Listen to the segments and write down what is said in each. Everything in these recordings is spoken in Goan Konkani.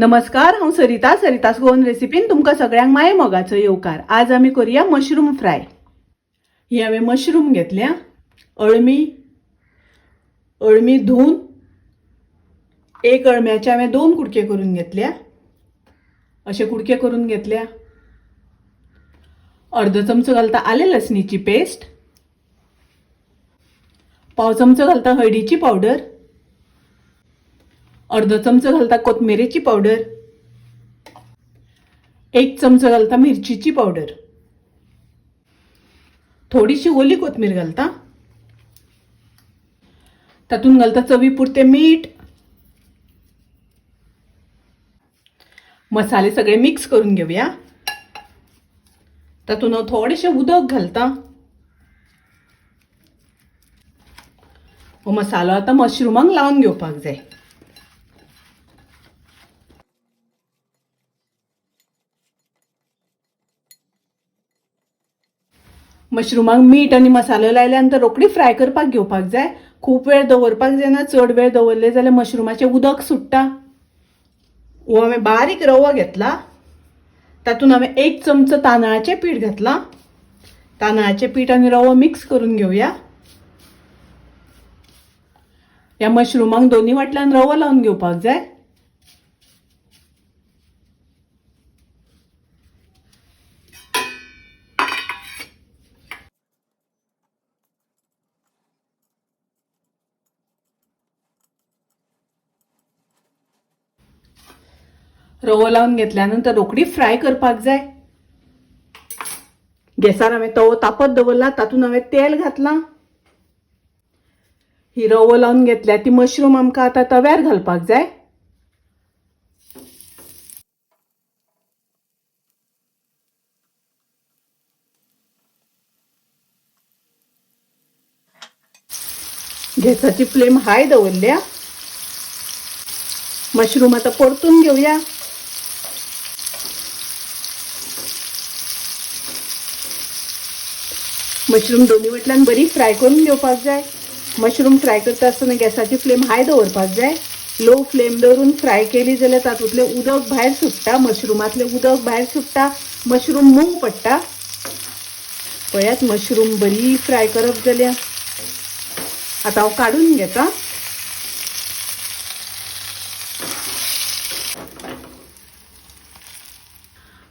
नमस्कार, हांव सरिता. सरितास गोवन रेसिपीन तुमकां सगळ्यांक माये मोगाचो येवकार. आज आमी करूया मशरूम फ्राय. ही हांवें मशरूम घेतल्या, अळमी अळमी धुवन एक अळम्याचे हांवें 2 कुडके करून घेतल्या, अशे कुडके करून घेतल्या. अर्दो चमचो घालता आले लसणीची पेस्ट, पाव चमचो घालता हळदीची पावडर, अर्दो चमचो घालता कोथमिरेची पावडर, 1 चमचो घालता मिरचीची पावडर, थोडीशी ओली कोथमीर घालता, तातूंत घालता चवी पुरते मीठ. मसाले सगळे मिक्स करून घेऊया. तातूंत हांव थोडेशें उदक घालता. हो मसालो आतां मशरुमाक लावन घेवपाक जाय. मशरुमाक मीठ आनी मसालो लायल्या नंतर रोखडी फ्राय करपाक घेवपाक जाय. खूब वेळ दवरपाक जायना, चड वेळ दवरले जाल्यार मशरुमाचें उदक सुट्टा. हो हांवें बारीक रवो घेतला, तातूंत हांवें 1 चमचो तांदळाचें पीठ घातलां. तांदळाचें पीठ आनी रवो मिक्स करून घेवया. ह्या मशरुमाक दोनी वाटल्यान रवो लावन घेवपाक जाय. रवो लावन घेतल्यानंतर रोखडी फ्राय करपाक जाय. गॅसार हांवें तवो तापत दवरला, तातूंत हांवें तेल घातलां. ही रवो लावन घेतल्या ती मशरूम आमकां आतां तव्यार घालपाक जाय. गॅसाची फ्लेम हाय दवरल्या. मशरूम आतां परतून घेवया. मशरूम दोन्ही वटल्यान बरी फ्राय करून घेवपाक जाय. मशरूम फ्राय करता आसतना गॅसाची फ्लेम हाय दवरपाक जाय. लो फ्लेम दवरून फ्राय केली जाल्यार तातूंतलें उदक भायर सुट्टा, मशरुमांतलें उदक भायर सुट्टा, मशरूम मोव पडटा. पळयात मशरूम बरी फ्राय करप जाल्या. आतां हांव काडून घेता.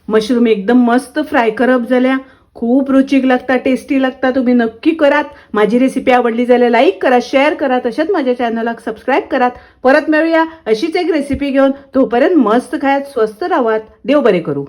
मशरूम एकदम मस्त फ्राय करप जाल्या. खूप रुचीक लागता, टेस्टी लागता. तुम्ही नक्की करात. माझी रेसिपी आवडली जाल्यार लाईक करा, शेअर करा, तशेंच माझ्या चॅनलाक सबस्क्राईब करात. परत मेळूया अशीच एक रेसिपी घेवन. तोपर्यंत मस्त खायात, स्वस्थ रावात. देव बरें करूं.